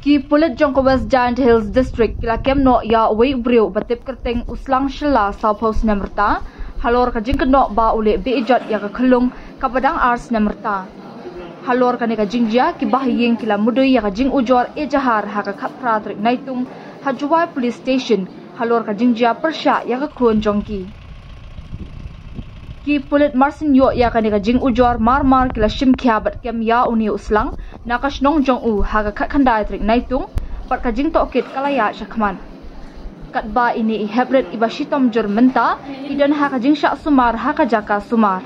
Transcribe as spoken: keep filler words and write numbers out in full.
Ki pulit jong ka West Jaintia Hills District ki la kem noh ïa uwei u briew ba tip kyrteng u Slang Shylla, sawphew snem rta, halor ka jingkynnoh ba u leh beh ijot ïa ka khyllung kaba dang ar snem rta. Halor kane ka jingjia, ki bahaïing ki la mudui ïa ka jingujor ejahar ha ka khatphra tarik Naitung ha Jowai Police Station halor ka jingjia pyrshah ïa ka khun jong ki. Ki pulit marsien ïoh ïa kane ka jingujor, mar mar ki la shim khia bad kem ïa une u Slang na ka shnong jong u ha ka khatkhyndai tarik Naitung, bad ka jingtohkit ka la ïaid shakhmat. Katba ine i heprit iba shitom jur mynta i don ha ka jingshah sumar ha ka jaka sumar.